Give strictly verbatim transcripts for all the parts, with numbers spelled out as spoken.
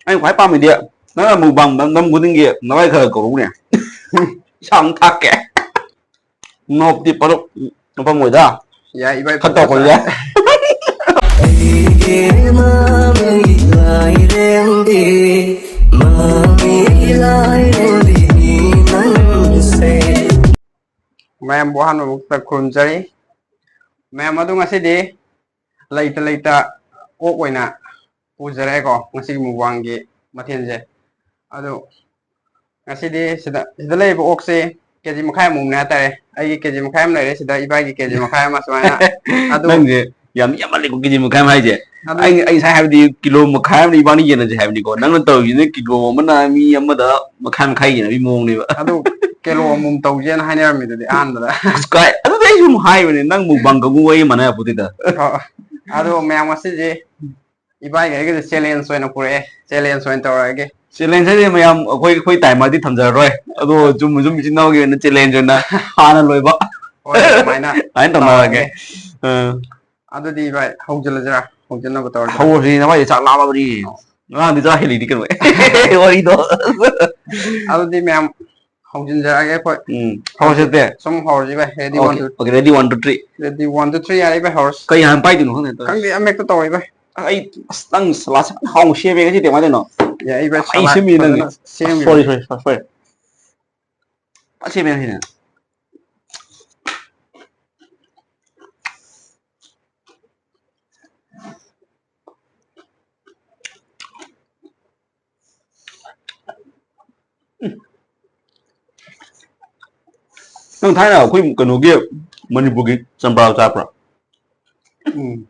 ꯑꯩꯅ ꯈ꯭ꯋꯥꯏ ꯄꯥꯝꯃꯤꯗꯤ ꯅꯪꯅ mukbang ꯅꯝ ꯈꯨꯗꯤꯡꯒꯤ ꯅꯋꯥꯏ ꯈꯔ ꯀꯧꯔꯛꯎꯅꯦ꯫ ꯏꯁꯥ ꯑꯃꯨꯛ ꯊꯥꯛꯀꯦ꯫ ꯅꯣꯞꯇꯤ ꯄꯔꯨꯞ ꯅꯣꯞꯄꯝꯃꯣꯏꯗ꯫ ꯌꯥꯏ, ꯏꯕꯥꯏ, ꯈꯔ ꯇꯧꯔꯛꯄ ꯌꯥꯏ꯫ ꯑꯩꯒꯤ ꯃꯃꯤ ꯂꯥꯏꯔꯦꯝꯕꯤ, ꯃꯃꯤ ꯂꯥꯏꯔꯦꯝꯕꯤ ꯅꯪꯁꯦ꯫ ꯃꯌꯥꯝꯕꯨ ꯑꯍꯥꯟꯕꯃꯛꯇ ꯈꯨꯔꯨꯝꯖꯔꯤ꯫ ꯃꯌꯥꯝ ꯑꯗꯨ ꯉꯁꯤꯗꯤ ꯂꯩꯇ ꯂꯩꯇ ꯑꯣꯛ ꯑꯣꯏꯅ ꯄꯨꯖꯔꯛꯑꯦꯀꯣ, ꯉꯁꯤꯒꯤ mukbangꯒꯤ ꯃꯊꯦꯜꯁꯦ꯫ ꯑꯗꯨ ꯉꯁꯤꯗꯤ ꯁꯤꯗ, ꯁꯤꯗ ꯂꯩꯔꯤꯕ ꯑꯣꯛꯁꯦ ꯀꯦ ꯖꯤ ꯃꯈꯥꯏ ꯑꯃꯃꯨꯛꯅꯦ ꯍꯥꯏꯇꯥꯔꯦ꯫ ꯑꯩꯒꯤ ꯀꯦ ꯖꯤ ꯃꯈꯥꯏ ꯑꯃ ꯂꯩꯔꯦ ꯁꯤꯗ, ꯏꯕꯥꯏꯒꯤ ꯀꯦ ꯖꯤ ꯃꯈꯥꯏ ꯑꯃ ꯁꯨꯃꯥꯏꯅ꯫ ꯑꯗꯨ ꯅꯪꯁꯦ ꯌꯥꯝ ꯌꯥꯝꯃꯜꯂꯦꯀꯣ, ꯀꯦ ꯖꯤ ꯃꯈꯥꯏ ꯑꯃ ꯍꯥꯏꯁꯦ꯫ ꯑꯗꯨ ꯑꯩ, ꯑꯩ ꯉꯁꯥꯏ ꯍꯥꯏꯕꯗꯤ ꯀꯤꯂꯣ ꯃꯈꯥꯏ ꯑꯃꯅ ꯏꯕꯥꯅꯤ ꯌꯦꯟꯅꯁꯦ ꯍꯥꯏꯕꯅꯤꯀꯣ, ꯅꯪꯅ ꯇꯧꯔꯤꯁꯤꯅ ꯀꯤꯂꯣ ꯑꯃꯅ ꯃꯤ ꯑꯃꯗ ꯃꯈꯥꯏ ꯃꯈꯥꯏ ꯌꯦꯟꯅꯕꯒꯤ ꯃꯑꯣꯡꯅꯦꯕ꯫ ꯑꯗꯨ ꯀꯤꯂꯣ ꯑꯃꯃꯝ ꯇꯧꯁꯦꯅ ꯍꯥꯏꯅꯔꯝꯃꯤꯗꯨꯗꯤ ꯑꯍꯥꯟꯕꯗ꯫ ꯑꯁ, ꯀꯥꯏ, ꯑꯗꯨꯗꯤ ꯑꯩ ꯁꯨꯝ ꯍꯥꯏꯕꯅꯦ, ꯅꯪ mukbang ꯀꯥꯡꯕꯨ ꯋꯥꯔꯤ ꯃꯥꯟꯅ ꯌꯥꯄꯣꯠꯇꯦꯗ꯫ ꯑꯣ, ꯑꯗꯣ ꯃꯌꯥꯝ ꯉꯁꯤꯁꯦ ꯏꯕꯥꯏꯒ ꯑꯩꯒꯁꯦ challenge ꯑꯣꯏꯅ ꯄꯨꯔꯛꯑꯦ, challenge ꯑꯣꯏꯅ ꯇꯧꯔꯛꯑꯒꯦ꯫ Challenge ꯍꯥꯏꯁꯦ ꯃꯌꯥꯝ, ꯑꯩꯈꯣꯏ, ꯑꯩꯈꯣꯏ timerꯗꯤ ꯊꯝꯖꯔꯔꯣꯏ, ꯑꯗꯣ ꯆꯨꯝꯅ ꯁꯨꯝ ꯏꯆꯤꯟ ꯏꯅꯥꯎꯒꯤ ꯑꯣꯏꯅ challenge ꯑꯣꯏꯅ ꯍꯥꯟꯅ ꯂꯣꯏꯕ꯫ ꯍꯣꯏ, ꯑꯗꯨꯃꯥꯏꯅ ꯑꯗꯨꯃꯥꯏꯅ ꯇꯧꯅꯔꯒꯦ꯫ ꯇꯧꯔꯛꯑꯒꯦ꯫ ꯑꯥ꯫ ꯑꯗꯨꯗꯤ ꯚꯥꯏ, ꯍꯧꯖꯤꯜꯂꯁꯤꯔꯥ? ꯍꯧꯖꯤꯟꯅꯕ ꯇꯧꯔꯁꯤꯔꯥ? ꯍꯧꯔꯁꯤ, ꯅꯚꯥꯏ, ꯆꯥꯛ ꯂꯥꯝꯃꯕꯅꯤ꯫ ꯑꯣ꯫ ꯉꯔꯥꯡꯗꯤ ꯆꯥ ꯍꯦꯜꯂꯤꯗꯤ ꯀꯩꯅꯣ꯫ ꯋꯥꯔꯤꯗꯣ꯫ ꯑꯗꯨꯗꯤ ꯃꯌꯥꯝ ꯍꯧꯖꯤꯟꯖꯔꯛꯑꯒꯦ ꯑꯩꯈꯣꯏ꯫ ꯎꯝ꯫ ꯍꯧꯔꯁꯦ ꯑꯗꯨꯗꯤ꯫ ꯁꯨꯝ ꯍꯧꯔꯁꯤ ꯚꯥꯏ꯫ Ready, one, okay, two, okay, ready, one, two, three꯫ Ready, one, two, three, ꯌꯥꯔꯦ ꯚꯥꯏ, ꯍꯧꯔꯁꯤ꯫ ꯀꯩ ꯍꯥꯟꯅ ꯄꯥꯏꯗꯣꯏꯅꯣ ꯈꯪꯗꯦ ꯇꯧꯔꯤꯁꯦ꯫ ꯈꯪꯗꯦ, ꯑꯃ ꯍꯦꯛꯇ ꯇꯧꯔꯁꯤ ꯚꯥꯏ꯫ ꯑꯩ, ꯑꯁ, ꯅꯪ salad ꯍꯥꯎꯅ ꯁꯦꯝꯃꯦ ꯉꯁꯤꯗꯤ, ꯀꯃꯥꯏꯅ ꯇꯧꯔꯤꯅꯣ? ꯌꯥꯏ ꯚꯥꯏ, ꯑꯩ salad ꯁꯦꯝꯃꯤꯅꯦ ꯅꯪꯒꯤ꯫ ꯐꯖꯅ ꯁꯦꯝꯃꯤꯕꯅꯤ꯫ Sorry, sorry, sorry, sorry꯫ ꯐꯖꯅ ꯁꯦꯝꯃꯦ ꯉꯁꯤꯗꯤ꯫ ꯅꯪ ꯊꯥꯏꯅ ꯑꯩꯈꯣꯏ ꯀꯩꯅꯣꯒꯤ, ꯃꯅꯤꯄꯨꯔꯒꯤ ꯆꯝꯄ꯭ꯔꯥ ꯆꯥꯔꯛꯄ꯭ꯔꯥ? ꯎꯝ꯫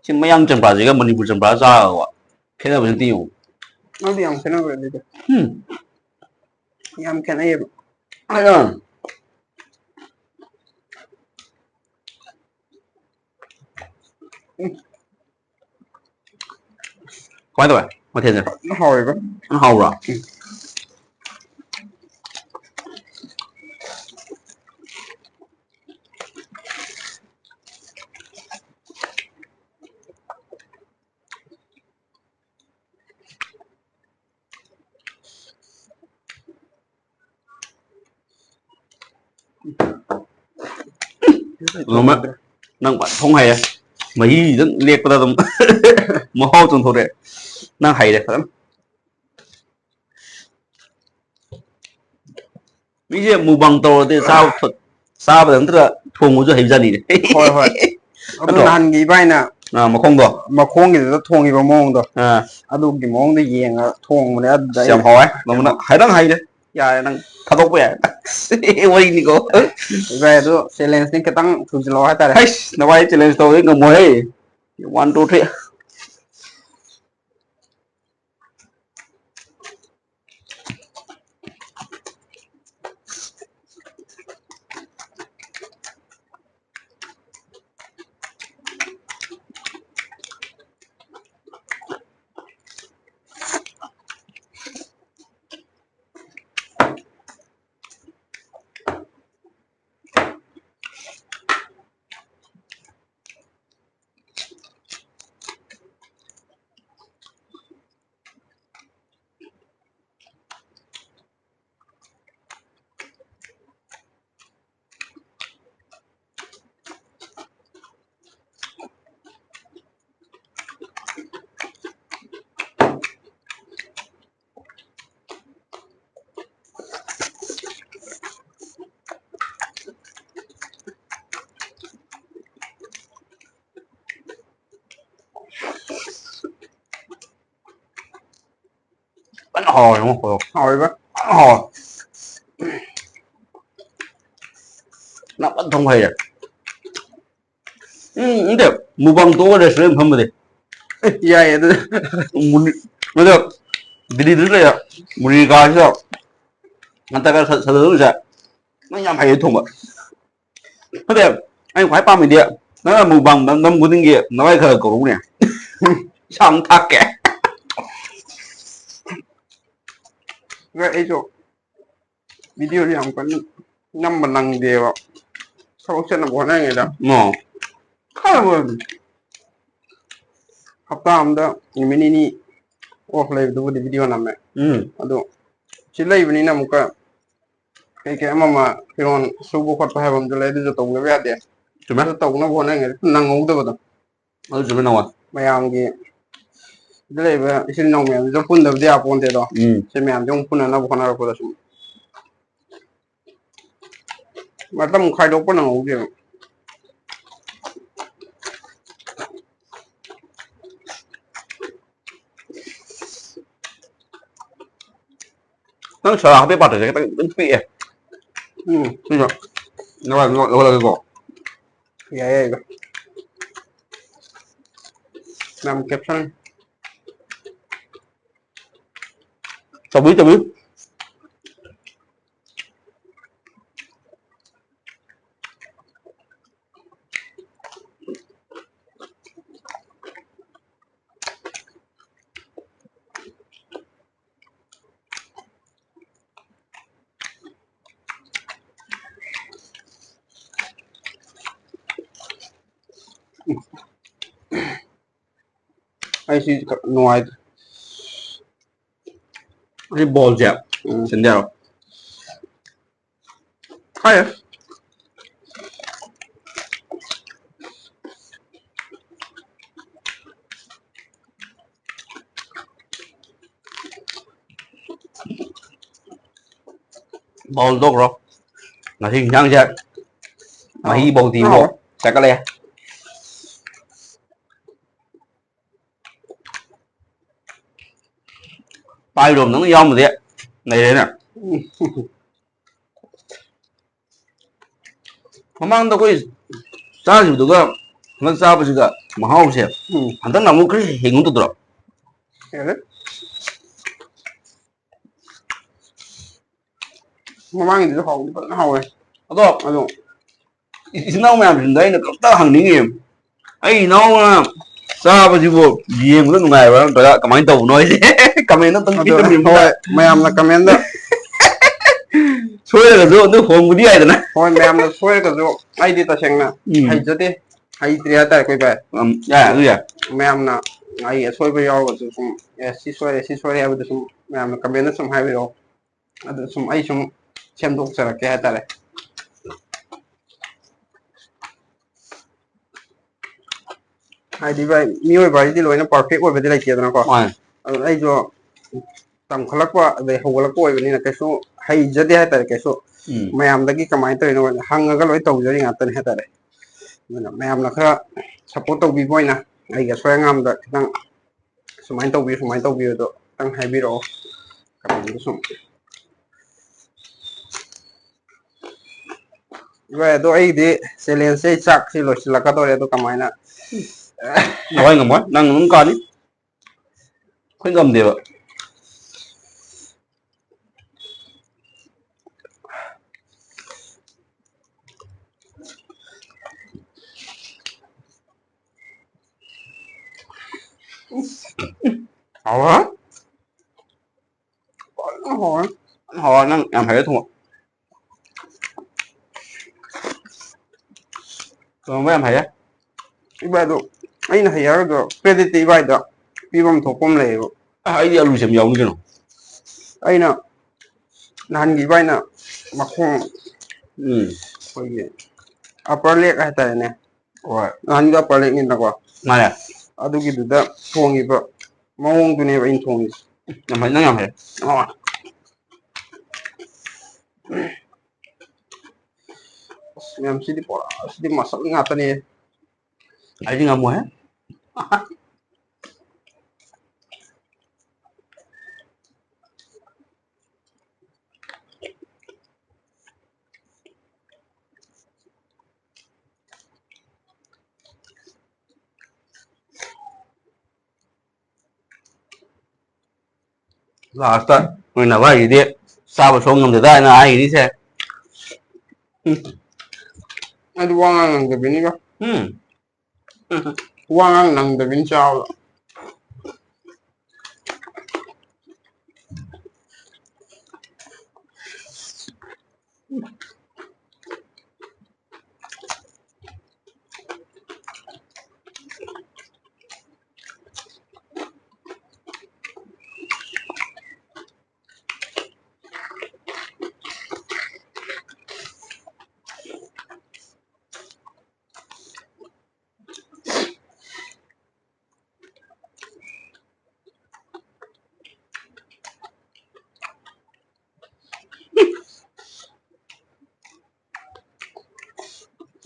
ꯁꯤ ꯃꯌꯥꯡ ꯆꯝꯄ꯭ꯔꯥꯁꯤꯒ ꯃꯅꯤꯄꯨꯔ ꯆꯝꯄ꯭ꯔꯥ ꯆꯥꯔꯒꯀꯣ, ꯈꯦꯠꯅꯕꯁꯤ ꯑꯝꯇ ꯌꯦꯡꯉꯨ꯫ ꯑꯗꯨ ꯌꯥꯝ ꯈꯦꯠꯅꯕ ꯑꯣꯏꯗꯦꯗ꯫ ꯎꯝ꯫ ꯌꯥꯝ ꯈꯦꯠꯅꯩꯌꯦꯕ꯫ ꯑꯗꯣ ꯎꯝ꯫ ꯀꯃꯥꯏ ꯇꯧꯋꯦ ꯃꯊꯦꯜꯁꯦ? ꯐꯖꯅ ꯍꯥꯎꯋꯦꯕ꯫ ꯐꯖꯅ ꯍꯥꯎꯕ꯭ꯔꯣ? ꯎꯝ꯫ ꯅꯣꯡꯃ ꯅꯪ ꯐꯖꯅ ꯊꯣꯡ ꯍꯩꯔꯦ꯫ ꯃꯍꯤꯗꯪ ꯂꯦꯛꯄꯗ ꯑꯗꯨꯝ ꯃꯍꯥꯎ ꯆꯣꯡꯊꯣꯔꯛꯑꯦ꯫ ꯅꯪ ꯍꯩꯔꯦ ꯐꯖꯅ꯫ ꯃꯤꯁꯦ mukbang ꯇꯧꯔꯗꯤ ꯆꯥꯕ ꯐ-, ꯆꯥꯕꯗ ꯅꯠꯇ꯭ꯔꯒ ꯊꯣꯡꯕꯁꯨ ꯍꯩꯕꯖꯥꯠꯅꯤꯅꯦ꯫ ꯍꯣꯏ, ꯍꯣꯏ꯫ ꯑꯗꯨ ꯅꯠꯇ꯭ꯔꯣ? ꯅꯍꯥꯟꯒꯤ ꯏꯕꯥꯏꯅ ꯑꯥ, ꯃꯈꯣꯡꯗꯣ? ꯃꯈꯣꯡꯒꯤꯗꯨꯗ ꯊꯣꯡꯉꯤꯕ ꯃꯑꯣꯡꯗꯣ, ꯑꯥ꯫ ꯑꯗꯨꯒꯤ ꯃꯑꯣꯡꯗ ꯌꯦꯡꯉꯒ ꯊꯣꯡꯕꯅꯦ꯫ ꯑꯗꯨꯗ ꯑꯁ, ꯌꯥꯝ ꯑꯩꯅ ꯍꯥꯎꯋꯦ꯫ ꯅꯪꯅ ꯍꯥꯏꯗꯪ ꯍꯩꯔꯦ꯫ ꯌꯥꯔꯦ, ꯅꯪ ꯊꯥꯗꯣꯛꯄ ꯌꯥꯔꯦ꯫ ꯋꯥꯔꯤꯅꯤꯀꯣ꯫ ꯏꯕꯥꯏ, ꯑꯗꯨ challengeꯅꯤ, ꯈꯤꯇꯪ ꯊꯨꯖꯤꯜꯂꯛꯑꯣ ꯍꯥꯏꯇꯥꯔꯦ꯫ ꯍꯩꯁ, ꯅꯕꯥꯏ challenge ꯇꯧꯔꯗꯤ ꯉꯝꯃꯣꯏꯍꯦ꯫ One, two, three꯫ ꯐꯖꯅ ꯍꯥꯎꯋꯦ ꯉꯣ, ꯍꯥꯎꯋꯦꯕ? ꯐꯖꯅ ꯍꯥꯎꯋꯦ꯫ ꯅꯪ ꯐꯖꯅ ꯊꯣꯡꯕ ꯍꯩꯔꯦ꯫ ꯎꯝ, ꯅꯠꯇꯦ, mukbang ꯇꯧꯔꯒ restaurant ꯐꯝꯕꯗꯤ꯫ ꯑꯦ, ꯌꯥꯏꯌꯦ ꯑꯗꯨ꯫ ꯃꯨꯅꯤ-, ꯑꯗꯣ, ꯗꯤꯜꯂꯤꯗꯁꯨ ꯂꯩꯔ, ꯃꯨꯅꯤꯀꯥꯁꯤꯗ ꯍꯟꯗꯛꯀ ꯁ-, ꯁꯗꯔꯗꯨꯁꯦ, ꯅꯪ ꯌꯥꯝ ꯍꯩꯌꯦ ꯊꯣꯡꯕ꯫ ꯅꯠꯇꯦ, ꯑꯩꯅ ꯈ꯭ꯋꯥꯏ ꯄꯥꯝꯃꯤꯗꯤ, ꯅꯪꯅ mukbang ꯅꯝ-, ꯅꯝ ꯈꯨꯗꯤꯡꯒꯤ ꯅꯕꯥꯏ ꯈꯔ ꯈꯔ ꯀꯧꯔꯛꯎꯅꯦ꯫ ꯏꯁꯥ ꯑꯃꯨꯛ ꯊꯥꯛꯀꯦ꯫ ꯚꯥꯏ, ꯑꯩꯁꯨ videoꯁꯦ ꯌꯥꯝ ꯀꯟꯅ ꯅꯝꯕ ꯅꯪꯗꯦꯕ꯫ ꯊꯕꯛ ꯆꯠꯅꯕ ꯍꯣꯠꯅꯔꯤꯉꯩꯗ꯫ ꯑꯣ꯫ ꯈꯔꯕꯨ ꯍꯞꯇꯥ ꯑꯝꯗ ꯅꯨꯃꯤꯠ ꯅꯤꯅꯤ off ꯂꯩꯕꯗꯨꯕꯨꯗꯤ video ꯅꯝꯃꯦ꯫ ꯎꯝ꯫ ꯑꯗꯣ ꯁꯤ ꯂꯩꯕꯅꯤꯅ ꯑꯃꯨꯛꯀ ꯀꯩ ꯀꯩ ꯑꯃ ꯑꯃ ꯐꯤꯔꯣꯜ ꯁꯨꯕ ꯈꯣꯠꯄ ꯍꯥꯏꯕ ꯑꯃꯁꯨ ꯂꯩ, ꯑꯗꯨꯁꯨ ꯇꯧꯗꯕ ꯌꯥꯗꯦ꯫ ꯆꯨꯝꯃꯦ꯫ ꯑꯗꯨ ꯇꯧꯅꯕ ꯍꯣꯠꯅꯔꯤꯉꯩꯗ ꯅꯪꯍꯧꯗꯕꯗꯣ꯫ ꯑꯗꯨ ꯆꯨꯝꯃꯦ ꯅꯪ ꯋꯥ꯫ ꯃꯌꯥꯝꯒꯤ, ꯑꯗꯨ ꯂꯩꯕ ꯏꯆꯤꯜ ꯏꯅꯥꯎ ꯃꯌꯥꯝꯗꯨꯁꯨ ꯄꯨꯟꯗꯕꯗꯤ ꯌꯥꯄꯣꯟꯇꯦꯗꯣ꯫ ꯎꯝ꯫ ꯁꯤ ꯃꯌꯥꯝꯁꯦ ꯑꯃꯨꯛ ꯄꯨꯟꯅꯅꯕ ꯍꯣꯠꯅꯔꯛꯄꯗ ꯁꯨꯝ ꯃꯇꯝ ꯈꯥꯏꯗꯣꯛꯄ ꯅꯪꯍꯧꯗꯦꯕ꯫ ꯅꯪ ꯁꯣꯗꯥ ꯍꯥꯞꯄꯤ ꯄꯥꯇ꯭ꯔꯁꯦ ꯈꯤꯇꯪ, ꯈꯤꯇꯪ ꯄꯤꯛꯑꯦ꯫ ꯎꯝ꯫ ꯁꯤꯁꯨ ꯂꯧꯍꯜꯂꯒꯦꯀꯣ꯫ ꯌꯥꯏ, ꯌꯥꯏ, ꯌꯥꯏ꯫ ꯌꯥꯝ ꯀꯦꯞꯁꯟ꯫ ꯇꯧꯕꯤ, ꯇꯧꯕꯤ꯫ ꯑꯩꯁꯤ ꯅꯨꯡꯉꯥꯏꯇ꯭ꯔꯦ꯫ ꯑꯩ ꯕꯣꯜꯁꯦ ꯎꯝ꯫ ꯁꯤꯟꯖꯔꯣ꯫ ꯍꯥꯏ꯫ ꯕꯥꯎꯜ ꯇꯧꯈ꯭ꯔꯣ꯫ ꯉꯁꯤ ꯏꯟꯁꯥꯡꯁꯦ ꯃꯍꯤ ꯑꯥꯎ꯫ ꯕꯧꯗꯤꯕꯣ ꯑꯥꯎ꯫ ꯆꯠꯈꯠꯂꯛꯑꯦ꯫ ꯄꯥꯏꯔꯣꯝꯗꯪ ꯌꯥꯎꯔꯝꯃꯗꯤ ꯂꯩꯔꯦꯅꯦ꯫ ꯃꯃꯥꯡꯗ ꯑꯩꯈꯣꯏ ꯆꯥꯈꯤꯕꯗꯨꯒ ꯍꯟꯗꯛ ꯆꯥꯕꯁꯤꯒ ꯃꯍꯥꯎꯁꯦ ꯎꯝ꯫ ꯍꯟꯗꯛꯅ ꯑꯃꯨꯛ ꯈꯔ ꯍꯦꯟꯒꯨꯝ ꯇꯧꯗ꯭ꯔꯣ? ꯍꯦꯜꯂꯦ꯫ ꯃꯃꯥꯡꯒꯤꯗꯨꯁꯨ ꯍꯥꯎꯗꯤ ꯐꯖꯅ ꯍꯥꯎꯋꯦ꯫ ꯑꯗꯣ ꯑꯗꯣ ꯏꯆꯤꯟ ꯏꯅꯥꯎ ꯃꯌꯥꯝꯁꯤꯡꯗ ꯑꯩꯅ ꯀꯩꯝꯇ ꯍꯪꯅꯤꯡꯉꯤ꯫ ꯑꯩ ꯏꯅꯥꯎꯅ ꯆꯥꯕꯁꯤꯕꯨ ꯌꯦꯡꯕꯗ ꯅꯨꯡꯉꯥꯏꯕ꯭ꯔꯥ ꯅꯠꯇ꯭ꯔꯒ ꯀꯃꯥꯏꯅ ꯇꯧꯕꯅꯣ ꯍꯥꯏꯁꯦ? ꯀꯃꯦꯟ ꯑꯝꯇꯪ ꯑꯗꯣ, ꯄꯤꯔꯝꯕꯤꯌꯨ꯫ ꯍꯣꯏ, ꯃꯌꯥꯝꯅ ꯀꯃꯦꯟꯗ ꯁꯣꯏꯔꯒꯁꯨ ꯑꯗꯨ ꯍꯣꯡꯕꯗꯤ ꯌꯥꯏꯗꯅ꯫ ꯍꯣꯏ, ꯃꯌꯥꯝꯅ ꯁꯣꯏꯔꯒꯁꯨ ꯑꯩꯗꯤ ꯇꯁꯦꯡꯅ ꯎꯝ꯫ ꯍꯩꯖꯗꯦ꯫ ꯍꯩꯇ꯭ꯔꯦ ꯍꯥꯏꯇꯥꯔꯦ ꯑꯩꯈꯣꯏ ꯚꯥꯏ꯫ ꯎꯝ, ꯌꯥꯏ, ꯑꯗꯨ ꯌꯥꯏ꯫ ꯃꯌꯥꯝꯅ ꯑꯩ ꯑꯁꯣꯏꯕ ꯌꯥꯎꯔꯒꯁꯨ ꯁꯨꯝ, "ꯑꯦ, ꯁꯤ ꯁꯣꯏꯔꯦ, ꯁꯤ ꯁꯣꯏꯔꯦ" ꯍꯥꯏꯕꯗꯨ ꯁꯨꯝ ꯃꯌꯥꯝꯅ ꯀꯃꯦꯟꯗ ꯁꯨꯝ ꯍꯥꯏꯕꯤꯔꯛꯑꯣ꯫ ꯑꯗꯨ ꯁꯨꯝ ꯑꯩ ꯁꯨꯝ ꯁꯦꯝꯗꯣꯛꯆꯔꯛꯀꯦ ꯍꯥꯏꯇꯥꯔꯦ꯫ ꯍꯥꯏꯗꯤ ꯚꯥꯏ, ꯃꯤꯑꯣꯏꯕ ꯍꯥꯏꯁꯤꯗꯤ ꯂꯣꯏꯅ perfect ꯑꯣꯏꯕꯗꯤ ꯂꯩꯇꯦꯗꯅꯀꯣ꯫ ꯃꯥꯅꯦ꯫ ꯑꯗꯨ ꯑꯩꯁꯨ ꯇꯝꯈꯠꯂꯛꯄ ꯑꯗꯩ ꯍꯧꯒꯠꯂꯛꯄ ꯑꯣꯏꯕꯅꯤꯅ ꯀꯩꯁꯨ ꯍꯩꯖꯗꯦ ꯍꯥꯏꯇꯥꯔꯦ꯫ ꯀꯩꯁꯨ ꯎꯝ꯫ ꯃꯌꯥꯝꯗꯒꯤ ꯀꯃꯥꯏꯅ ꯇꯧꯔꯤꯅꯣ ꯍꯪꯉꯒ ꯂꯣꯏ ꯇꯧꯖꯔꯤ ꯉꯥꯛꯇꯅꯤ ꯍꯥꯏꯇꯥꯔꯦ꯫ ꯑꯗꯨꯅ ꯃꯌꯥꯝꯅ ꯈꯔ support ꯇꯧꯕꯤꯕ ꯑꯣꯏꯅ ꯑꯩꯒꯤ ꯑꯁꯣꯏ ꯑꯉꯥꯝꯗ ꯈꯤꯇꯪ ꯁꯨꯃꯥꯏꯅ ꯇꯧꯕꯤꯌꯨ, ꯁꯨꯃꯥꯏꯅ ꯇꯧꯕꯤꯌꯨ ꯑꯗꯣ ꯈꯤꯇꯪ ꯍꯥꯏꯕꯤꯔꯛꯑꯣ꯫ ꯀꯃꯦꯟꯗ ꯁꯨꯝ꯫ ꯚꯥꯏ, ꯑꯗꯣ ꯑꯩꯒꯤꯗꯤ challenge ꯁꯦ ꯑꯩ ꯆꯥꯛꯁꯤ ꯂꯣꯏꯁꯤꯜꯂꯛꯀꯗꯧꯔꯦ꯫ ꯑꯗꯣ ꯀꯃꯥꯏꯅ? ꯅꯈꯣꯏ ꯉꯝꯃꯣꯏ, ꯅꯪ ꯑꯗꯨꯝ ꯀꯥꯅꯤ꯫ ꯑꯩꯈꯣꯏ ꯉꯝꯗꯦꯕ꯫ ꯍꯥꯎꯔꯦ꯫ ꯐꯖꯅ ꯍꯥꯎꯔꯦ꯫ ꯐꯖꯅ ꯍꯥꯎꯔꯦ, ꯅꯪ ꯌꯥꯝ ꯍꯩꯔꯦ ꯊꯣꯡꯕ꯫ ꯊꯣꯡꯕ ꯌꯥꯝ ꯍꯩꯔꯦ꯫ ꯏꯕꯥꯏꯗꯣ ꯑꯩꯅ ꯍꯩ ꯍꯥꯏꯔꯒ credit ꯇꯤ ꯏꯕꯥꯏꯗ ꯄꯤꯐꯝ ꯊꯣꯛꯄ ꯑꯃ ꯂꯩꯌꯦꯕ꯫ ꯑ, ꯑꯩꯗꯤ ꯑꯂꯨ ꯁꯦꯝ ꯌꯥꯎꯅꯤ ꯀꯩꯅꯣ꯫ ꯑꯩꯅ ꯅꯍꯥꯟꯒꯤ ꯏꯕꯥꯏꯅ ꯃꯈꯣꯡ ꯎꯝ꯫ ꯑꯩꯈꯣꯏꯒꯤ upper leg ꯍꯥꯏꯇꯥꯔꯦꯅꯦ꯫ ꯍꯣꯏ꯫ ꯅꯍꯥꯟꯒꯤ upper leg ꯅꯤꯗꯅꯀꯣ꯫ ꯃꯥꯅꯦ꯫ ꯑꯗꯨꯒꯤꯗꯨꯗ ꯊꯣꯡꯉꯤꯕ ꯃꯑꯣꯡꯗꯨꯅꯦꯕ ꯑꯩꯅ ꯊꯣꯡꯉꯤꯁꯦ꯫ ꯌꯥꯝ ꯍꯩ, ꯅꯪ ꯌꯥꯝ ꯍꯩ꯫ ꯑꯣ꯫ ꯑꯁ, ꯃꯌꯥꯝ ꯁꯤꯗꯤ ꯄꯨꯔꯥ, ꯁꯤꯗꯤ ꯃꯁꯜ ꯉꯥꯛꯇꯅꯦ꯫ ꯑꯩꯗꯤ ꯉꯝꯃꯣꯏꯍꯦ꯫ Last ꯅꯣꯏ ꯅꯚꯥꯏꯒꯤꯗꯤ ꯆꯥꯕ ꯁꯣꯛ ꯉꯝꯗꯦꯗ ꯍꯥꯏꯅ ꯍꯥꯏꯒꯤꯅꯤꯁꯦ꯫ ꯎꯝ꯫ ꯑꯩꯗꯤ ꯋꯥ ꯉꯥꯡ ꯉꯝꯗꯕꯤꯅꯤꯀꯣ꯫ ꯎꯝ꯫ ꯋꯥ ꯉꯥꯡ ꯅꯪꯗꯕꯤꯅꯤ ꯆꯥꯕꯗ꯫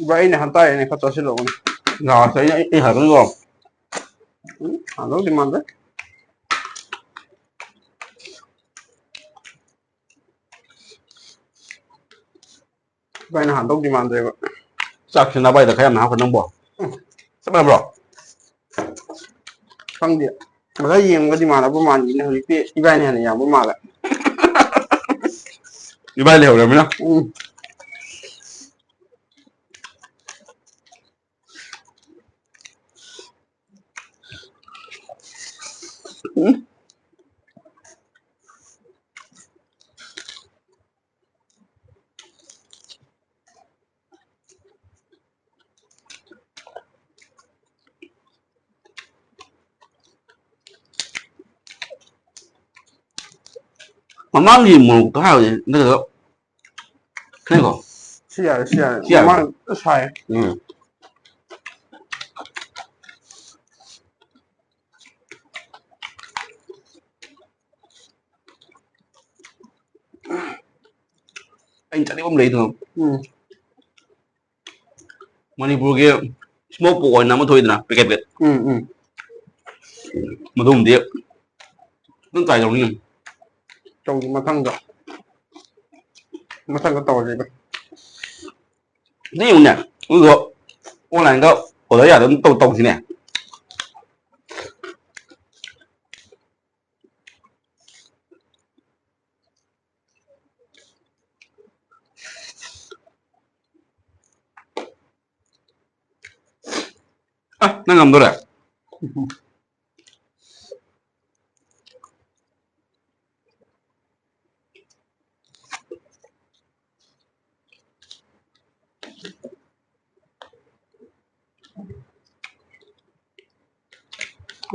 ꯏꯕꯥ, ꯑꯩꯅ ꯍꯟꯇꯥꯏ, ꯑꯩꯅ ꯈꯔ ꯆꯥꯁꯤꯜꯂꯛꯎꯅꯦ꯫ ꯂꯥꯁꯇ ꯑꯩꯅ, ꯑꯩ, ꯑꯩ ꯍꯥꯏꯕꯅꯤꯀꯣ꯫ ꯎꯝ, ꯍꯥꯎꯗꯧꯗꯤ ꯃꯥꯟꯗꯦ꯫ ꯏꯕꯥꯏꯅ ꯍꯥꯟꯗꯧꯗꯤ ꯃꯥꯟꯗ꯭ꯔꯦꯕ꯫ ꯆꯥꯛꯁꯤ ꯅꯚꯥꯏꯗ ꯈꯔ ꯌꯥꯝꯅ ꯍꯥꯞꯈ꯭ꯔꯦ ꯅꯪꯕꯣ꯫ ꯎꯝ꯫ ꯆꯞ ꯃꯥꯟꯅꯕ꯭ꯔꯣ? ꯈꯪꯗꯦ꯫ ꯉꯁꯥꯏ ꯌꯦꯡꯕꯒꯗꯤ ꯃꯥꯟꯅꯕ ꯃꯥꯟꯈꯤꯅꯦ, ꯍꯧꯖꯤꯛꯇꯤ ꯏꯕꯥꯏꯅ ꯍꯦꯟꯅ ꯌꯥꯝꯕ ꯃꯥꯜꯂꯦ꯫ ꯏꯕꯥꯏ ꯂꯩꯍꯧꯔꯃꯤꯅ꯫ ꯎꯝ꯫ ꯎꯝ꯫ ꯃꯃꯥꯡꯒꯤ ꯃꯣꯔꯣꯛꯇꯣ ꯍꯥꯏꯕꯅꯦ, ꯅꯠꯇ꯭ꯔꯒ ꯈꯪꯉꯦꯀꯣ? ꯁꯤ ꯌꯥꯔꯦ, ꯁꯤ ꯌꯥꯔꯦ꯫ ꯁꯤ ꯌꯥꯔꯦ꯫ ꯃꯃꯥꯡ ꯁꯥꯏ꯫ ꯎꯝ꯫ ꯑꯩꯅ ꯆꯥꯅꯤꯡꯕ ꯑꯃ ꯂꯩꯗꯅ꯫ ꯎꯝ꯫ ꯃꯅꯤꯄꯨꯔꯒꯤ smoke pork ꯑꯣꯏꯅ ꯑꯃ ꯊꯣꯛꯏꯗꯅ, packet packet꯫ ꯎꯝ, ꯎꯝ꯫ ꯃꯗꯨꯝꯗꯤ ꯑꯗꯨꯝ try ꯇꯧꯅꯤꯡꯉꯤ꯫ ꯇꯧꯁꯤ ꯃꯊꯪꯗ꯫ ꯃꯊꯪꯗ ꯇꯧꯔꯁꯤꯗ꯫ ꯑꯗꯨ ꯌꯦꯡꯉꯨꯅꯦ, ꯑꯗꯨꯗꯣ online-ꯗ order ꯌꯥꯗ ꯑꯗꯨꯝ ꯇꯧ-, ꯇꯧꯁꯤꯅꯦ꯫ ꯑ, ꯅꯪ ꯉꯝꯗꯣꯔꯦ?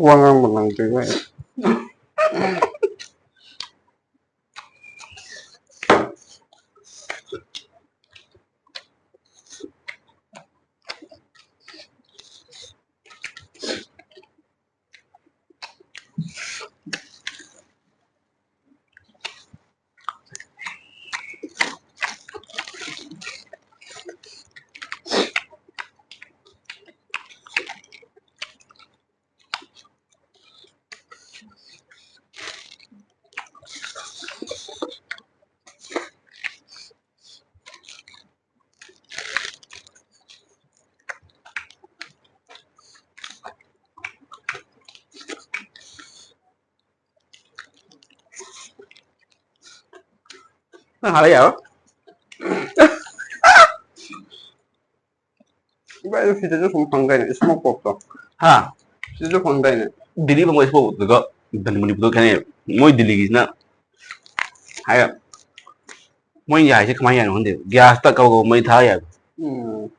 ꯋꯥ ꯉꯥꯡꯕ ꯅꯪꯗ꯭ꯔꯤꯕ ꯑꯩ꯫ ꯅꯪ ꯍꯥꯏꯔ ꯌꯥꯔꯣꯏ꯫ ꯏꯕꯥ, ꯑꯗꯨ ꯁꯤꯗꯁꯨ ꯁꯨꯝ ꯐꯪꯗꯥꯏꯅꯦ, smoke pork ꯇꯣ? ꯍꯥ? ꯁꯤꯗꯁꯨ ꯐꯪꯗꯥꯏꯅꯦ? ꯗꯤꯜꯂꯤ ꯐꯪꯕ smoke pork ꯇꯨꯒ ꯃꯅꯤꯄꯨꯔꯗ ꯈꯦꯠꯅꯩ꯫ ꯃꯣꯏ ꯗꯤꯜꯂꯤꯒꯤꯁꯤꯅ ꯍꯥꯏꯔ, ꯃꯣꯏ ꯌꯥꯏꯁꯦ ꯀꯃꯥꯏꯅ ꯌꯥꯏꯅꯣ ꯈꯪꯗꯦ, gas ꯇ ꯀꯕꯛ ꯀꯕꯛ ꯃꯩ ꯊꯥ ꯌꯥꯏ꯫ ꯎꯝ꯫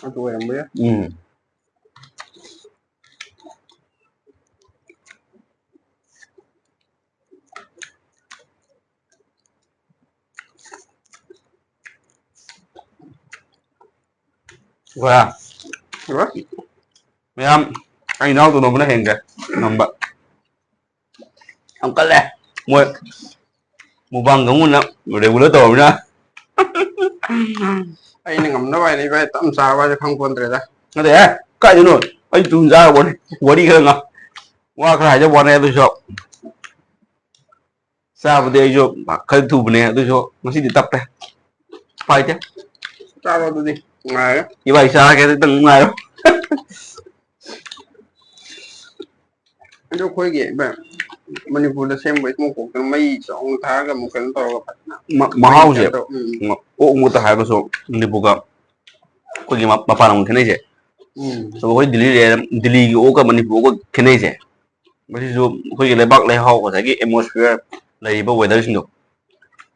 ꯑꯗꯨ ꯑꯣꯏꯔꯝꯕ ꯌꯥꯏ꯫ ꯎꯝ꯫ ꯋꯥ꯫ ꯍꯜꯂꯣ? ꯃꯌꯥꯝ, ꯑꯩ ꯏꯅꯥꯎ ꯇꯣꯟꯗꯣꯝꯕꯅ ꯍꯦꯟꯒ꯭ꯔꯦ ꯉꯝꯕ꯫ ꯌꯥꯝ ꯀꯜꯂꯦ꯫ ꯃꯣꯏ mukbang ꯀꯥꯡꯕꯨꯅ regular ꯇꯧꯔꯕꯅꯤꯅ꯫ ꯑꯩꯅ ꯉꯝꯅꯕ ꯍꯥꯏꯅ ꯏꯕꯥꯏ ꯇꯞꯅ ꯆꯥꯕ ꯍꯥꯏꯁꯦ ꯈꯪ ꯄꯣꯟꯇ꯭ꯔꯦꯗ꯫ ꯅꯠꯇꯦꯍꯦ, ꯀꯥꯏꯗꯩꯅꯣ? ꯑꯩ ꯊꯨꯅ ꯆꯥꯔꯕꯣꯅꯦ꯫ ꯋꯥꯔꯤ ꯈꯔ ꯉꯥꯡ-, ꯋꯥ ꯈꯔ ꯍꯥꯏꯖꯕ ꯋꯥꯅꯦ ꯑꯗꯨꯁꯨ꯫ ꯆꯥꯕꯗꯤ ꯑꯩꯁꯨ ꯈꯔ ꯊꯨꯕꯅꯦ, ꯑꯗꯨꯁꯨ ꯉꯁꯤꯗꯤ ꯇꯞꯄꯦ꯫ ꯎꯄꯥꯏ ꯂꯩꯇꯦ꯫ ꯆꯥꯔꯣ ꯑꯗꯨꯗꯤ, ꯉꯥꯏꯔꯦ꯫ ꯏꯕꯥꯏ ꯆꯥꯔꯒꯦ, ꯑꯗꯨꯇꯪ ꯉꯥꯏꯔꯣ꯫ ꯑꯗꯣ ꯑꯩꯈꯣꯏꯒꯤ ꯏꯕꯥꯏ, ꯃꯅꯤꯄꯨꯔꯗ ꯁꯦꯝꯕ smoke pork ꯇꯨꯅ ꯃꯩ ꯆꯥꯎꯅ ꯊꯥꯔꯒ ꯑꯃꯨꯛ ꯀꯩꯅꯣ ꯇꯧꯔꯒ ꯐꯖꯅ ꯃ-, ꯃꯍꯥꯎꯁꯦ, ꯀꯩꯅꯣ ꯇꯧ-, ꯎꯝ꯫ ꯃ-, ꯑꯣꯛ ꯃꯨꯠꯇ ꯍꯥꯏꯔꯒꯁꯨ ꯃꯅꯤꯄꯨꯔꯒ ꯑꯩꯈꯣꯏꯒꯤ ꯃ-, ꯃꯄꯥꯟ ꯂꯝꯒ ꯈꯦꯠꯅꯩꯁꯦ꯫ ꯎꯝ꯫ ꯑꯗꯣ ꯑꯩꯈꯣꯏ ꯗꯤꯜꯂꯤ ꯂꯩꯔ-, ꯗꯤꯜꯂꯤꯒꯤ ꯑꯣꯛꯀ ꯃꯅꯤꯄꯨꯔ ꯑꯣꯛꯀ ꯈꯦꯠꯅꯩꯁꯦ꯫ ꯃꯁꯤꯁꯨ ꯑꯩꯈꯣꯏꯒꯤ ꯂꯩꯕꯥꯛ ꯂꯩꯍꯥꯎ, ꯉꯁꯥꯏꯒꯤ atmosphere ꯂꯩꯔꯤꯕ weather ꯁꯤꯡꯗꯣ,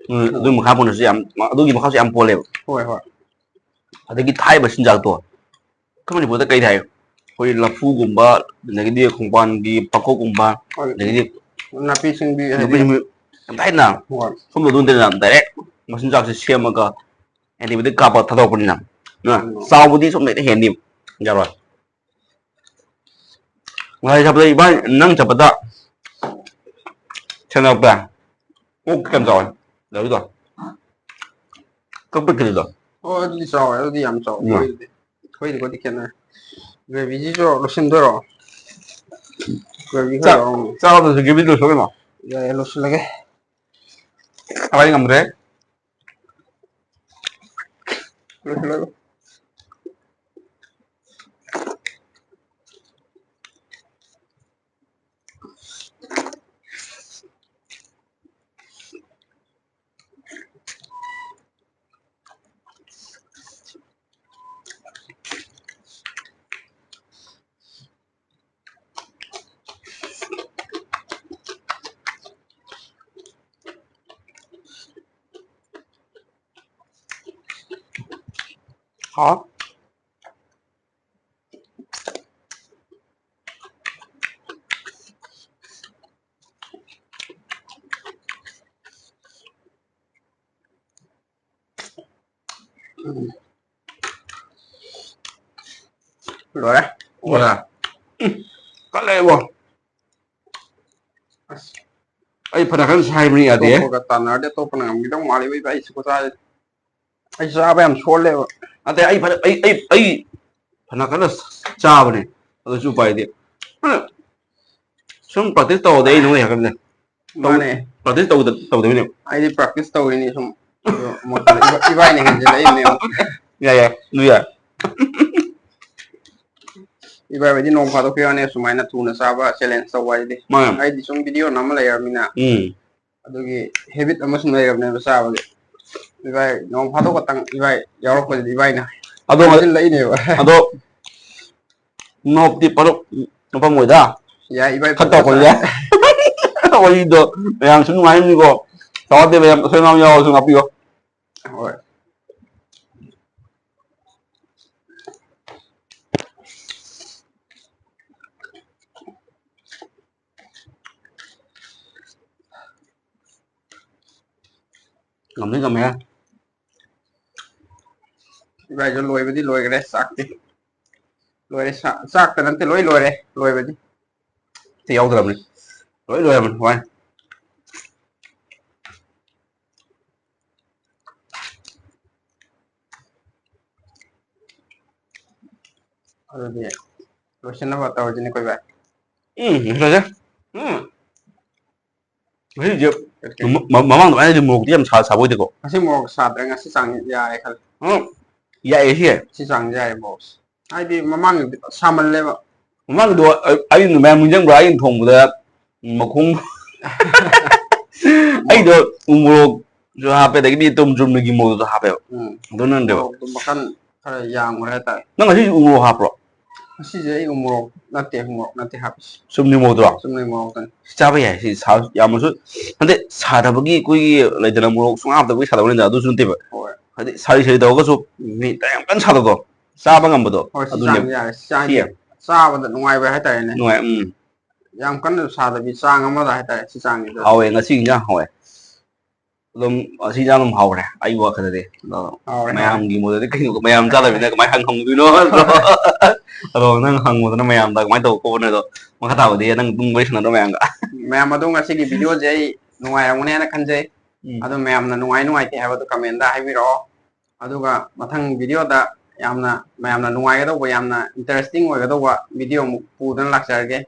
ꯎꯝ, ꯑꯗꯨꯒꯤ ꯃꯈꯥ ꯄꯣꯟꯅꯁꯨ ꯌꯥꯝ, ꯑꯗꯨꯒꯤ ꯃꯈꯥꯁꯨ ꯌꯥꯝ ꯄꯣꯜꯂꯦꯕ꯫ ꯍꯣꯏ, ꯍꯣꯏ꯫ ꯑꯗꯒꯤ ꯊꯥꯛꯏꯕ ꯆꯤꯟꯖꯥꯛꯇꯣ, ꯑꯩꯈꯣꯏ ꯃꯅꯤꯄꯨꯔꯗ ꯀꯩ ꯊꯥꯏ? ꯑꯩꯈꯣꯏ ꯂꯐꯨꯒꯨꯝꯕ, ꯑꯗꯒꯤꯗꯤ ꯈꯣꯡꯕꯥꯟꯒꯤ ꯄꯥꯡꯈꯣꯛꯀꯨꯝꯕ, ꯍꯣꯏ꯫ ꯑꯗꯒꯤꯗꯤ ꯅꯥꯄꯤ ꯁꯤꯡꯕꯤ ꯅꯥꯄꯤ ꯍꯥꯏꯗꯤ ꯁꯤꯡꯕꯤ ꯌꯥꯝ ꯊꯥꯏꯅ꯫ ꯍꯣꯏ꯫ ꯁꯣꯝꯗ ꯑꯗꯨ ꯅꯠꯇꯦꯗꯅ, direct ꯃꯆꯤꯟꯖꯥꯛꯁꯦ ꯁꯦꯝꯃꯒ antibiotic ꯀꯥꯞꯄ ꯊꯥꯗꯣꯔꯛꯄꯅꯤꯅ꯫ ꯑꯗꯨꯅ ꯎꯝ꯫ ꯆꯥꯎꯕꯗꯤ ꯁꯣꯝꯗ ꯍꯦꯟꯅ ꯍꯦꯟꯅꯤ꯫ ꯌꯥꯔꯣꯏ꯫ ꯉꯁꯥꯏ ꯆꯠꯄꯗ ꯏꯕꯥꯅꯤ, ꯅꯪ ꯆꯠꯄꯗ ꯁꯦꯟꯅꯔꯛꯄ ꯑꯣꯛ ꯀꯌꯥꯝ ꯆꯥꯎꯋꯦ? ꯂꯧꯗꯣ꯫ ꯀꯛꯄ ꯀꯤꯂꯣꯗꯣ꯫ ꯑꯣ, ꯑꯗꯨꯗꯤ ꯆꯥꯎꯋꯦ, ꯑꯗꯨꯗꯤ ꯌꯥꯝ ꯆꯥꯎꯋꯦ꯫ ꯎꯝ꯫ ꯑꯩꯈꯣꯏꯗꯤ, ꯑꯩꯈꯣꯏꯗꯤ ꯈꯣꯏꯗꯤ ꯈꯦꯠꯅꯔꯦ꯫ Gravy ꯁꯤꯁꯨ ꯂꯣꯏꯁꯤꯟꯗꯣꯏꯔꯣ? Gravy ꯈꯔ ꯆꯥ-, ꯌꯥꯎꯔꯝꯃꯦ꯫ ꯆꯥꯕꯗꯁꯨ gravy ꯂꯣꯏꯁꯤꯜꯂꯣ ꯀꯩꯅꯣ꯫ ꯌꯥꯏꯌꯦ, ꯂꯣꯏꯁꯤꯜꯂꯒꯦ꯫ ꯑꯩ ꯉꯝꯗ꯭ꯔꯦ꯫ ꯂꯣꯏꯁꯤꯜꯂꯒꯦ꯫ ꯍꯥꯎ꯫ ꯂꯣꯏꯔꯦ꯫ ꯂꯣꯏꯔꯦ꯫ ꯎꯝ꯫ ꯀꯜꯂꯦ ꯏꯕꯣ꯫ ꯑꯁ꯫ ꯑꯩ ꯐꯅ ꯀꯟꯅ ꯁꯥꯏꯕꯅꯤ ꯌꯥꯗꯦ꯫ ꯑꯇꯣꯞꯄꯒ ꯇꯥꯟꯅꯔꯗꯤ ꯑꯇꯣꯞꯄꯅ ꯉꯝꯈꯤꯗꯧ ꯃꯥꯜꯂꯦꯕ ꯏꯕꯥꯏ, ꯑꯩꯁꯨ ꯈꯨꯠꯁꯥꯁꯦ꯫ ꯑꯩ ꯆꯥꯕ ꯌꯥꯝ ꯁꯣꯜꯂꯦꯕ꯫ ꯅꯠꯇꯦ, ꯑꯩ ꯐꯅ-, ꯑꯩ, ꯑꯩ, ꯑꯩ ꯐꯅ ꯀꯟꯅ ꯆꯥꯕꯅꯦ꯫ ꯑꯗꯨꯁꯨ ꯎꯄꯥꯏ ꯂꯩꯇꯦ꯫ ꯁꯨꯝ practice ꯇꯧꯔꯗꯤ ꯑꯩ ꯅꯣꯏ ꯍꯥꯏꯔꯛꯀꯅꯤꯗ꯫ ꯇꯧ-, ꯃꯥꯅꯦ꯫ Practice ꯇꯧꯗ-, ꯇꯧꯗꯕꯩꯅꯦ꯫ ꯑꯩꯗꯤ practice ꯇꯧꯔꯤꯅꯤ ꯁꯨꯝ꯫ ꯑꯗꯣ ꯃꯣꯠꯇꯣ ꯏꯕꯥ-, ꯏꯕꯥꯏꯅ ꯍꯦꯟꯖꯤꯜꯂꯛꯏꯅꯦ ꯑꯃꯨꯛ꯫ ꯌꯥꯏ, ꯌꯥꯏ, ꯑꯗꯨ ꯌꯥꯏ꯫ ꯏꯕꯥꯏ ꯍꯣꯏꯗꯤ ꯅꯣꯡ ꯐꯥꯗꯣꯛꯀꯤ ꯋꯥꯅꯦ, ꯁꯨꯃꯥꯏꯅ ꯊꯨꯅ ꯆꯥꯕ challenge ꯇꯧꯕ ꯍꯥꯏꯗꯤ꯫ ꯃꯥꯅꯦ꯫ ꯑꯩꯗꯤ ꯁꯨꯝ video ꯅꯝꯃ ꯂꯩꯔꯕꯅꯤꯅ꯫ ꯎꯝ꯫ ꯑꯗꯨꯒꯤ habit ꯑꯃ ꯁꯨꯝ ꯂꯩꯔꯕꯅꯦꯕ ꯆꯥꯕꯒꯤ꯫ ꯏꯕꯥꯏ ꯅꯣꯡ ꯐꯥꯗꯣꯛ ꯈꯛꯇꯪ ꯏꯕꯥꯏ ꯌꯥꯎꯔꯛꯄꯁꯤꯗꯤ ꯏꯕꯥꯏꯅ ꯑꯗꯣ, ꯍꯦꯟꯖꯤꯜꯂꯛꯏꯅꯦꯕ꯫ ꯑꯗꯣ ꯅꯣꯛꯇꯤ ꯄꯔꯨꯞ ꯅꯣꯛꯐꯝ ꯑꯣꯏꯗ꯫ ꯌꯥꯏ, ꯏꯕꯥꯏ ꯈꯔ ꯐꯖꯅ ꯇꯧꯔꯛꯄꯁꯦ꯫ ꯋꯥꯔꯤꯗꯣ ꯃꯌꯥꯝꯁꯨ ꯅꯨꯡꯉꯥꯏꯔꯝꯅꯤꯀꯣ꯫ ꯆꯥꯎꯈꯠꯇꯦ ꯃꯌꯥꯝ, ꯑꯁꯣꯏ ꯑꯉꯥꯝ ꯌꯥꯎꯔꯁꯨ ꯉꯥꯛꯄꯤꯌꯣ꯫ ꯍꯣꯏ꯫ ꯉꯝꯗꯤ ꯉꯝꯃꯦꯍꯦ꯫ ꯏꯕꯥꯏꯁꯨ ꯂꯣꯏꯕꯗꯤ ꯂꯣꯏꯈ꯭ꯔꯦ ꯆꯥꯛꯇꯤ꯫ ꯂꯣꯏꯔꯦ, ꯆꯥ-, ꯆꯥꯛꯇ ꯅꯠꯇꯦ, ꯂꯣꯏ ꯂꯣꯏꯔꯦ, ꯂꯣꯏꯕꯗꯤ꯫ ꯑꯝꯇ ꯌꯥꯎꯗ꯭ꯔꯕꯅꯤ꯫ ꯂꯣꯏ ꯂꯣꯏꯔꯕꯅꯤ, ꯋꯥꯅꯤ꯫ ꯑꯗꯨꯗꯤ ꯂꯣꯏꯁꯤꯟꯅꯕ ꯇꯧꯔꯁꯤꯅꯦꯀꯣ, ꯏꯕꯥꯏ꯫ ꯎꯝ, ꯂꯣꯏꯁꯤꯜꯂꯁꯦ꯫ ꯎꯝ꯫ ꯉꯁꯤꯁꯦ ꯀꯩ-, ꯀꯩ? ꯃ-, ꯃ-, ꯃꯃꯥꯡ ꯑꯗꯨꯃꯥꯏꯅꯗꯤ ꯃꯣꯔꯣꯛꯇꯤ ꯌꯥꯝ ꯁꯥ-, ꯁꯥꯕ ꯑꯣꯏꯗꯦꯀꯣ꯫ ꯉꯁꯤ ꯃꯣꯔꯣꯛ ꯁꯥꯗ꯭ꯔꯦ, ꯉꯁꯤ ꯆꯥꯡ ꯌꯥꯔꯦ ꯈꯜꯂꯦ꯫ ꯎꯝ, ꯌꯥꯏꯌꯦ ꯁꯤ꯫ ꯁꯤ ꯆꯥꯡꯁꯦ ꯌꯥꯏꯌꯦ ꯃꯣꯔꯣꯛꯁꯦ꯫ ꯍꯥꯏꯗꯤ ꯃꯃꯥꯡꯒꯤꯗꯤ ꯁꯥꯃꯜꯂꯦꯕ꯫ ꯃꯃꯥꯡꯗꯣ ꯑ-, ꯑꯩ ꯃꯌꯥꯝ ꯅꯤꯡꯁꯤꯡꯕ꯭ꯔꯥ? ꯑꯩꯅ ꯊꯣꯡꯕꯗ ꯃꯈꯣꯡ ꯑꯩꯗꯣ ꯎ ꯃꯣꯔꯣꯛꯁꯨ ꯍꯥꯞꯄꯦ, ꯑꯗꯒꯤꯗꯤ ꯑꯗꯨꯝ ꯆꯨꯝꯅꯒꯤ ꯃꯣꯔꯣꯛꯁꯨ ꯍꯥꯞꯄꯦꯕ꯫ ꯎꯝ꯫ ꯑꯗꯨꯅꯅꯦꯕ꯫ ꯃꯣꯔꯣꯛꯇꯣ ꯃꯈꯜ ꯈꯔ ꯌꯥꯝꯈ꯭ꯔꯦ ꯍꯥꯏꯇꯥꯔꯦ꯫ ꯅꯪ ꯉꯁꯤꯁꯨ ꯎ ꯃꯣꯔꯣꯛ ꯍꯥꯞꯄ꯭ꯔꯣ? ꯉꯁꯤꯁꯦ ꯑꯩ ꯎ ꯃꯣꯔꯣꯛ ꯅꯠꯇꯦ, ꯎ ꯃꯣꯔꯣꯛ ꯅꯠꯇꯦ ꯍꯥꯞꯄꯤꯁꯦ꯫ ꯆꯨꯝꯅꯒꯤ ꯃꯣꯔꯣꯛꯇꯨꯔꯣ? ꯆꯨꯝꯅꯒꯤ ꯃꯣꯔꯣꯛꯇꯅꯤ꯫ ꯆꯥꯕ ꯌꯥꯏ ꯁꯤ, ꯁꯥ-, ꯌꯥꯝꯅꯁꯨ, ꯅꯠꯇꯦ, ꯁꯥꯗꯕꯒꯤ ꯑꯩꯈꯣꯏꯒꯤ ꯂꯩꯗꯅ ꯃꯣꯔꯣꯛ ꯁꯨꯡꯍꯥꯞ ꯍꯥꯞꯇꯕꯒꯤ ꯁꯥꯗꯕ ꯂꯩꯗꯅ, ꯑꯗꯨꯁꯨ ꯅꯠꯇꯦꯕ꯫ ꯍꯣꯏ꯫ ꯍꯥꯏꯗꯤ ꯁꯥꯔꯤ ꯁꯥꯔꯤ ꯇꯧꯔꯒꯁꯨ ꯃꯤ ꯌꯥꯝ ꯀꯟꯅ ꯁꯥꯗꯕꯗꯣ, ꯆꯥꯕ ꯉꯝꯕꯗꯣ꯫ ꯍꯣꯏ, ꯁꯤ ꯑꯗꯨꯅꯦꯕ꯫ ꯆꯥꯡꯁꯦ ꯌꯥꯔꯦ꯫ ꯁꯤ ꯆꯥꯡꯁꯦ ꯁꯤ ꯌꯥꯝ ꯆꯥꯕꯗ ꯅꯨꯡꯉꯥꯏꯕ ꯍꯥꯏꯇꯥꯔꯦꯅꯦ꯫ ꯅꯨꯡꯉꯥꯏ, ꯎꯝ꯫ ꯌꯥꯝ ꯀꯟꯅ ꯁꯥꯗꯕꯤ ꯆꯥꯡ ꯑꯃꯗ ꯍꯥꯏꯇꯥꯔꯦ, ꯁꯤ ꯆꯥꯡꯁꯤꯗ꯫ ꯍꯥꯎꯋꯦ, ꯉꯁꯤ ꯏꯟꯖꯥꯡ ꯍꯥꯎꯋꯦ꯫ ꯑꯗꯨꯝ ꯉꯁꯤ ꯏꯟꯖꯥꯡ ꯑꯗꯨꯝ ꯍꯥꯎꯈ꯭ꯔꯦ, ꯑꯩꯒꯤ ꯋꯥꯈꯜꯗꯗꯤ꯫ ꯑꯗꯣ ꯍꯥꯎꯔꯦ, ꯍꯥꯎꯔꯦ꯫ ꯃꯌꯥꯝꯒꯤ ꯃꯣꯠꯇꯗꯤ ꯀꯩꯅꯣ, ꯃꯌꯥꯝ ꯆꯥꯗꯕꯅꯤꯅ ꯀꯃꯥꯏꯅ ꯍꯪ-, ꯍꯪꯗꯣꯏꯅꯣ? ꯑꯗꯣ ꯅꯪ ꯍꯪꯉꯨꯗꯅ ꯃꯌꯥꯝꯗ ꯀꯃꯥꯏꯅ ꯇꯧꯕ ꯈꯣꯠꯄꯅꯣ, ꯑꯗꯣ ꯃꯈꯥ ꯇꯥꯕꯗꯤ ꯅꯪ ꯑꯗꯨꯝ ꯋꯥꯔꯤ ꯁꯥꯟꯅꯗ꯭ꯔꯣ ꯃꯌꯥꯝꯒ? ꯃꯌꯥꯝ, ꯑꯗꯣ ꯉꯁꯤꯒꯤ video ꯁꯦ ꯑꯩ ꯅꯨꯡꯉꯥꯏꯔꯝꯒꯅꯤ ꯍꯥꯏꯅ ꯈꯟꯖꯩ꯫ ꯎꯝ꯫ ꯑꯗꯣ ꯃꯌꯥꯝꯅ ꯅꯨꯡꯉꯥꯏ ꯅꯨꯡꯉꯥꯏꯇꯦ ꯍꯥꯏꯕꯗꯣ comment ꯇ ꯍꯥꯏꯕꯤꯔꯛꯑꯣ꯫ ꯑꯗꯨꯒ ꯃꯊꯪ video ꯗ ꯌꯥꯝꯅ, ꯃꯌꯥꯝꯅ ꯅꯨꯡꯉꯥꯏꯒꯗꯧꯕ, ꯌꯥꯝꯅ interesting ꯑꯣꯏꯒꯗꯧꯕ video ꯑꯃꯨꯛ ꯄꯨꯗꯨꯅ ꯂꯥꯛꯆꯔꯒꯦ꯫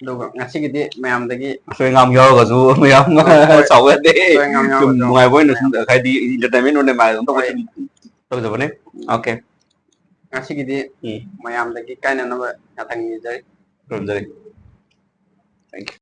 ꯑꯗꯨꯒ ꯉꯁꯤꯒꯤꯗꯤ ꯃꯌꯥꯝꯗꯒꯤ ꯑꯁꯣꯏ ꯑꯉꯥꯝ ꯌꯥꯎꯔꯒꯁꯨ ꯃꯌꯥꯝ ꯍꯣꯏ, ꯍꯣꯏ꯫ ꯁꯥꯎꯕ ꯌꯥꯗꯦ꯫ ꯑꯁꯣꯏ ꯑꯉꯥꯝ ꯁꯨꯝ ꯌꯥꯎꯔꯒꯁꯨ ꯅꯨꯡꯉꯥꯏꯕ ꯑꯣꯏꯅ ꯁꯨꯝ, ꯃꯌꯥꯝ ꯍꯥꯏꯗꯤ entertainment ꯑꯣꯏꯅ ꯃꯌꯥꯝ ꯑꯗꯨꯝ ꯍꯣꯏ꯫ ꯇꯧꯖꯕꯅꯦ꯫ ꯎꯝ꯫ Okay꯫ ꯉꯁꯤꯒꯤꯗꯤ ꯎꯝ꯫ ꯃꯌꯥꯝꯗꯒꯤ ꯀꯥꯏꯅꯅꯕ ꯌꯥꯊꯪ ꯅꯤꯖꯔꯤ꯫ ꯈꯨꯔꯨꯝꯖꯔꯤ꯫ Thank you꯫